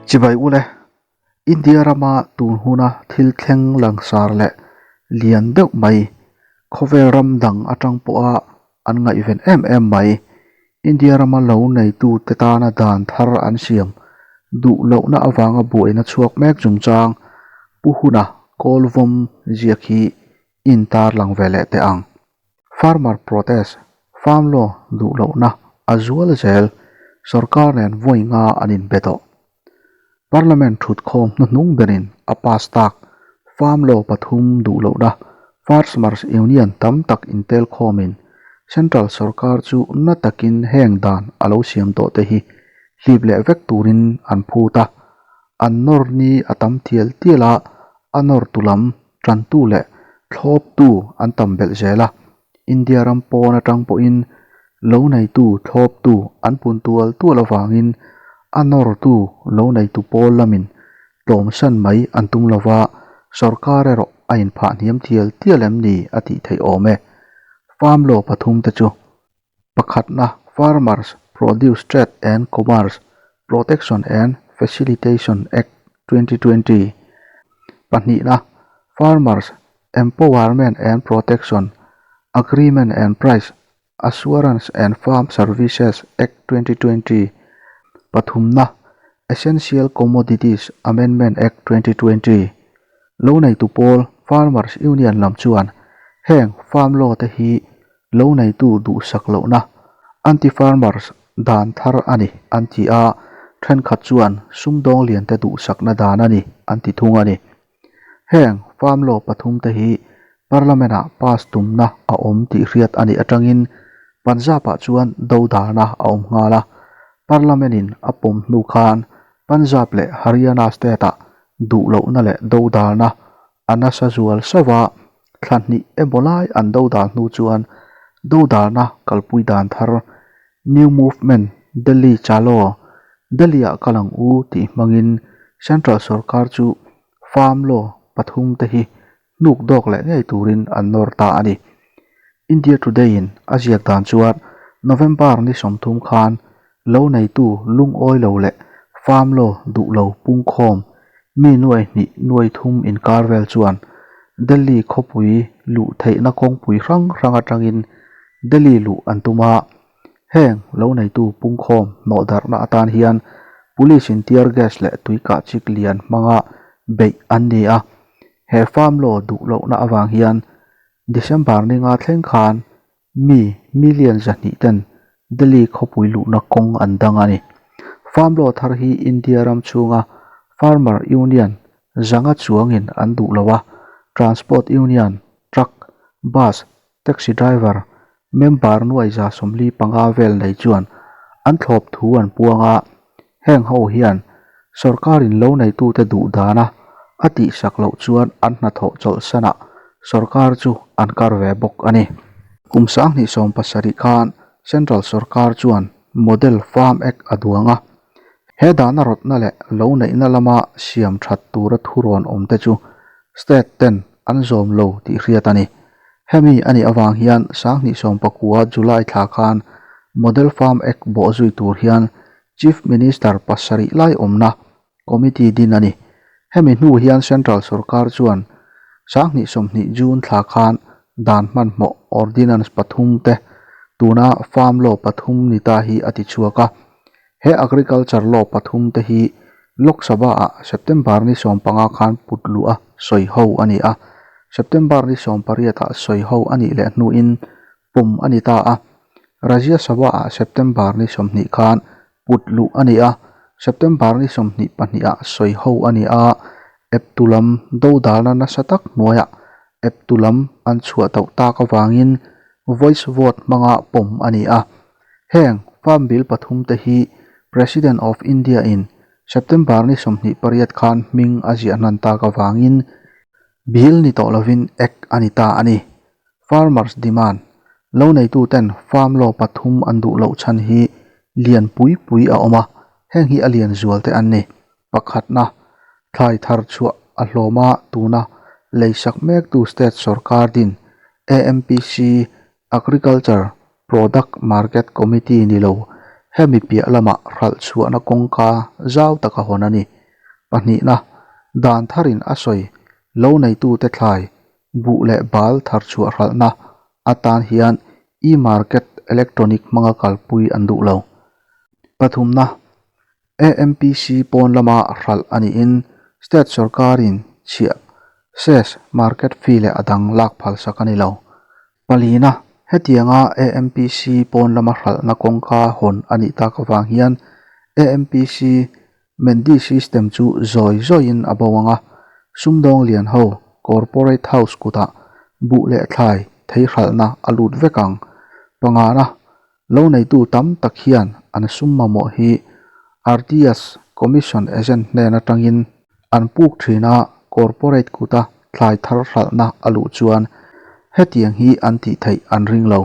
Chibai ule, India rama tun huna thil thleng langsar leh lian deuh mai, khawvel ram dang atang pawha an ngaihven em em mai, India rama lo neitute tana dan thar an siam duh lohna avanga buaina chhuak mek chungchang Pu Huna Kawlvawm ziak hi intar lang ve leh teh ang. Farmer protest, Farm law duh lohna a zual zel, sorkar nen vawi nga an inbe tawh. Parliament thutkhawm hnuhnung berin a pass tak Farm law pathum duh lohna Farsmers Union tam tak intel khawmin Central sorkar chu na takin heng dan a lo siam tawh te hi hlip leh vek turin an phut a, an nawr ni a tam tial tial a, a nawr tu lam tantu leh thlawptu an tam belh zel a, India ram pawn atang pawhin lo neitu thlawptu an pun tual tual avangin a nawrtu lo neitu pawl lamin tlawmsan mai an tum lova, sorkar erawh a inphah hniam tial tial em ni a tih theih awm e. Farm law pathum te chu pakhatna Farmers Produce Trade and Commerce Protection and Facilitation Act 2020, pahnihna Farmers Empowerment and Protection Agreement and Price Assurance and Farm Services Act 2020, pathumna Essential Commodities Amendment Act 2020. Lo neitu pawl Farmers Union lam chuan heng farm law te hi lo neitu duhsak lohna Anti-Farmers dan thar a ni an ti a, thenkhat chuan sumdawng liante duhsakna dan a ni an ti thung a ni. Heng farm law pathum te hi Parliament ah pass tumna a awm tih hriat a nih atangin Punjab ah chuan dodalna a awm nghal a, Parliament in a pawm hnu khan Punjab leh Haryana state ah duh lohna leh dodalna a nasa zual sauh a, thla hnih emaw lai an dodal hnu chuan dodalna kalpui dan thar New Movement Delhi Chalo Delhi ah kal ang u tih hmangin Central sorkar chu Farm Law pathum te hi hnuk dawk leh ngei turin an nawr ta a ni. India Today in a ziak dan chuan November ni 30 khan lo neitu lungawi lo leh Farm Law duh lo pungkhawm mi nuai hnih nuai thum inkar vel chuan Delhi khawpui luh theihna kawngpui hrang hrang atangin Delhi luh an tum a, heng lo neitu pungkhawm hnawh darhna atan hian Police in tear gas leh tui kah chik lian hmanga beih an ni a, he farm law duh lohna avang hian December ni nga thleng khan mi million 200 ten Delhi khawpui luhna kawng an dang a ni. Farm law thar hi India ram chhunga Farmer Union zanga chuangin an duh lo a, Transport Union, Truck, Bus, Taxi driver, member nuai 75 vel nei chuan an thlawp thu an puang a, heng ho hian sorkarin lo neitute duh dana a tihsak loh chuan an hnathawh chawlhsanah sorkar chu an kar ve bawk a ni. Kum 2017 khan Central sorkar chuan Model Farm Act a duang a, he dana rawtna leh lo neihna lama siam that tura thurawn awm te chu state ten an zawm lo tih hriat a ni. Hemi a nih avang hian 2019 July thla khan Model Farm Act bawh zui tur hian Chief Minister pasarih lai awmna committee din a ni. Hemi hnu hian Central sorkar chuan 2020 June thla khan dan hmanhmawh Ordinance pathum te tuna Farm Law pathum ni ta hi a ti chhuak a. He Agriculture Law pathum te hi Lok Sabha ah September ni 15 khan put luh a sawi ho a ni a, September ni 18 ah sawi ho a nih leh hnuin pawm a ni ta a, Rajya Sabha ah September ni 20 khan put luh a ni a, September ni 22 ah sawi ho a ni a, eptu lam dodalna nasa tak hnuaiah eptu lam an chhuah tauh tak avangin voice vote hmanga pawm a ni a. Heng farm bill pathum te hi President of India in September ni 28 khan hming a ziah hnan tak avangin bill ni tawh lovin act a ni ta a ni. Farmers demand, lo neitu ten farm law pathum an duh loh chhan hi lian pui pui a awm a, heng hi a lian zual te an ni. Pakhatna, thlai thar chhuah a hlawma tuna leisak mektu state sorkar din AMPC Agriculture Product Market Committee ni lo, hemi piah lamah hralh chhuahna kawngka zau taka hawn a ni. Pahnihna, dan tharin a sawi lo neitute thlai, buh leh bal tharchhuah hralhna atan hian e-market electronic hmanga kalpui an duh lo. Pathumna, AMPC pawn lama hralh a niin state sorkarin chhiah, cess, market fee leh a dang lak phalsak a ni lo. Palina, hetianga AMPC pawn lama hralhna kawngka hawn a nih tak avang hian AMPC Mandi system chu zawi zawiin a bo ang a, sumdawng lian ho Corporate House kutah buh leh thlai thei hralhna a lut vek ang. Pangana, lo neitu tam tak hian an sum mamawh hi Artias Commission Agent hnen atangin an puk thin a, Corporate kuta thlai thar hralhna a luh chuan hetiang hi an tih theih an ring lo.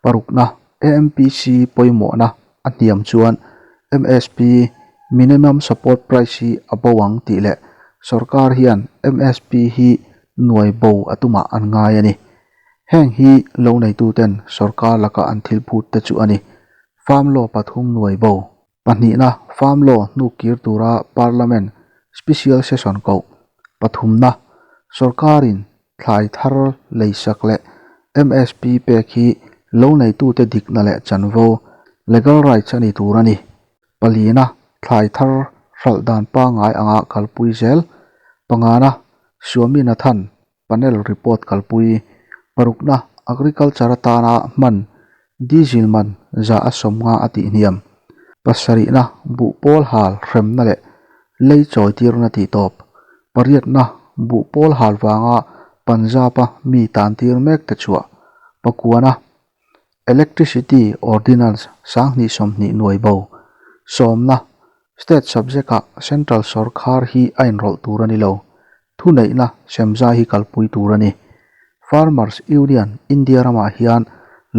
Parukna, AMPC pawimawhna a hniam chuan MSP, Minimum Support Price, hi a bo ang tih leh sorkar hian MSP hi nuai bo a tumah an ngai a ni. Heng hi lo neituten sorkar laka an thil phut te chu a ni. Farm Law pathum nuai bo. Pahnihna, Farm Law hnuk kir tura Parliament Special Session koh. Pathumna, Sorkarin thlai thar leisak leh MSP pek hi lo neitute dikna leh chanvo, legal rights, a ni tur a ni. Palina, thlai thar hralh dan pangngai anga kalpui zel. Pangana, Swaminathan Panel report kalpui. Parukna, Agriculture atana hman diesel man za a sawmnga a tihhniam. Pasarihna, Buh pawl hal hremna leh lei chawi tirna tih tawp. Pariatna, Buh pawl hal vanga Punjab-a mi tan tir mek te chhuah. Pakuana, Electricity Ordinance 2020 nuai bo. Sawmna, State subject-ah Central sawrkhar hi a inrawlh tur a ni lo. Thuneihna semzai hi kalpui tur a ni. Farmers Union India ramah hian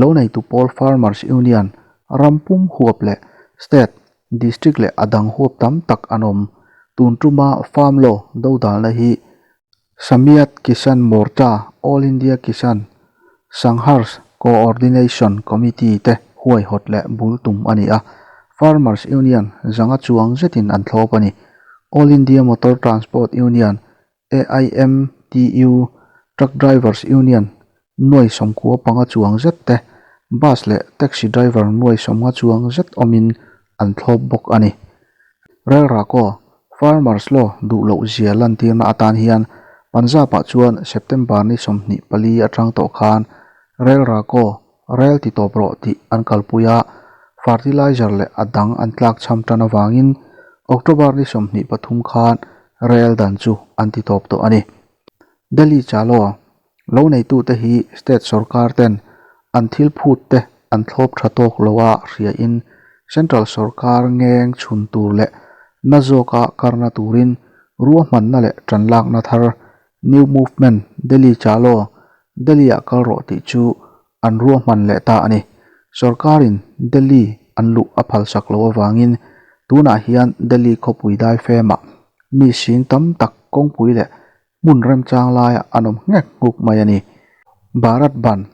lo neitu pawl Farmers Union ram pum huap leh State, District leh a dang huap tam tak an awm. Tun tuma Farm Law dodalna hi Samyat Kisan Morcha, All India Kisan Sangharsh Coordination Committee te huaihawt leh bul tum a ni a, Farmers Union zanga chuang zetin an thlawp a ni. All India Motor Transport Union, AIMTU, Truck Drivers Union nuai sawmkua panga chuang zet te, bus leh taxi driver nuai sawmnga chuang zet awmin an thlawp bawk a ni. Relrako, Farmers Law duh loh zia lantirna atan hian Punjab-ah chuan September ni 24 atang tawh khan Relrako, rel ti tawp rawh tih an kalpui a, fertilizer leh a dang an tlakchham tan avangin October ni 23 khan rel dan chu an ti tawp tawh a ni. Delhi Chalo, Lo neitute hi state sorkar ten an thil phut te an thlawp tha tawk lo a hriain central sorkar ngeng chhun tur leh na zawka karna turin ruahmanna leh tanlakna thar New Movement Delhi Chalo, Delhi-ah kal rawh tih chu an ruahman leh ta a ni. Sorkarin Delhi an luh a phalsak loh avangin tunah hian Delhi khawpui daifemah mi sing tam tak kawngpui leh hmun remchang laiah an awm nghek nghuk mai a ni. Bharat Bandh,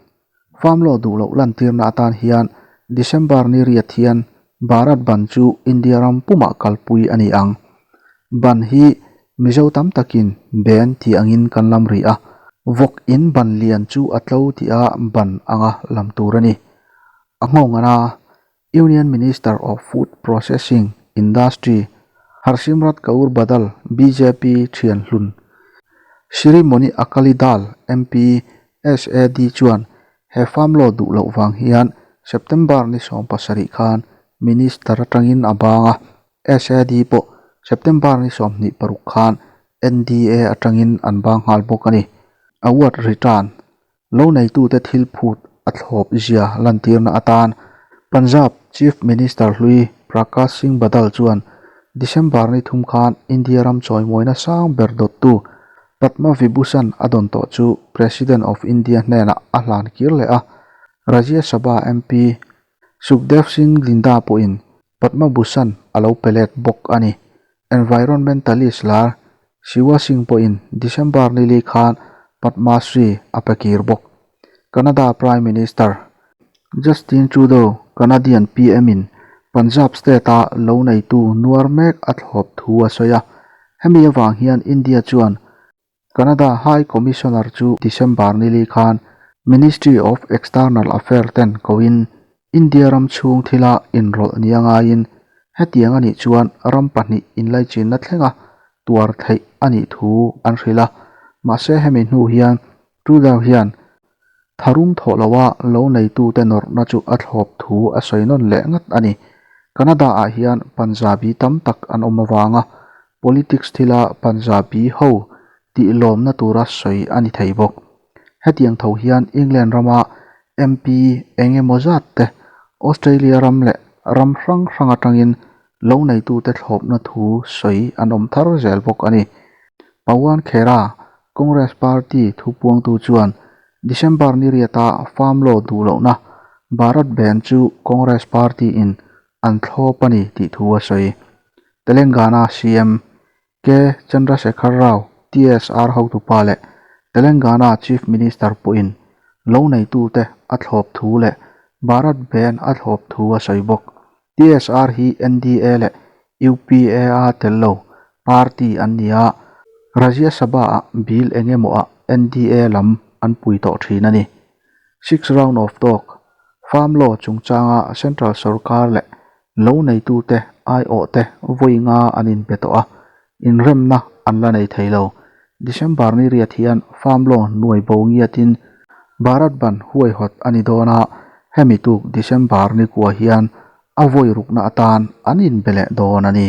Farm Law duh loh lantirna atan hian December ni riat hian Bharat Bandh chu India ram pumah kalpui a ni ang. Bandh hi Mizo tam takin ben tih angin kan lam rih a, vawk in ban lian chu a tlo tih a ban anga lam tur a ni. A nghawng ana Union Minister of Food Processing Industry Harsimrat Kaur Badal, bjp thian hlun Shiromani Akali Dal MP SAD chuan he farm law duh loh vang hian September ni 17 khan Minister atangin a bang a, SAD pawh September ni 26 khan NDA atangin an bang nghal bawk a ni. Award return Lo neitute thil phut a thlawp zia lantirna atan Punjab Chief Minister hlui Prakash Singh Badal chuan December ni thum khan India ram chawimawina sang ber dawttu Padma Vibhushan a dawn tawh chu President of India hnenah a hlan kir leh a, Rajya Sabha MP Sukhdev Singh Dhinda pawhin Padma Bhushan a lo pe let bawk a ni. Environmentalist lar Shiva Singh pawhin December ni li khan Padma Shri a pe kir bawk. Canada Prime Minister Justin Trudeau, Canadian PM in Punjab state-a lo neitu nuar mek a thlawp thu a sawi a. Hemi avang hian India chuan Canada High Commissioner chu December nili khan Ministry of External Affair ten koin India ram chhung thila inrawlh nia ngaiin hetiang a nih chuan ram pahnih inlaichinna thlenga tuar theih a nih thu an hrilh a. Mahse hemi hnu hian Trudeau hian tharum thawh loha lo neitute nawrhna chu a thlawp thu a sawi nawn leh ngat a ni. Canada-ah hian Punjabi tam tak an awm avanga Politics thila Punjabi ho tih lawmna tura sawi a ni thei bawk. Hetiang tho hian England rama MP eng emaw zat te Australia ram leh ram hrang hrang atangin lo neitute thlawpna thu sawi an awm thar zel bawk a ni. Pawan Khera, Congress Party thupuangtu chuan December ni riata farm law duh lohna Bharat Bandh chu Congress Party in an thlawp a ni tih thu a sawi. Telangana CM K Chandrasekhar Rao, TSR hotupa leh Telangana Chief Minister pawhin lo neitute a thlawp thu leh Bharat Bandh a thlawp thu a sawi bawk. TSR hi NDA leh UPA a tel lo party an ni a, Rajya Sabha-ah bill eng emaw-ah NDA lam an pui tawh thin a ni. Six round of talk, Farm law chungchanga Central sorkar leh lo neitute aiawhte vawi nga an inpe tawh a, inremna an la nei thei lo. December ni riat hian farm law nuai bo ngiatin Bharat Bandh huaihawt a ni dawn a, hemi tuk December ni kua hian a vawi rukna atan an inbe leh dawn a ni.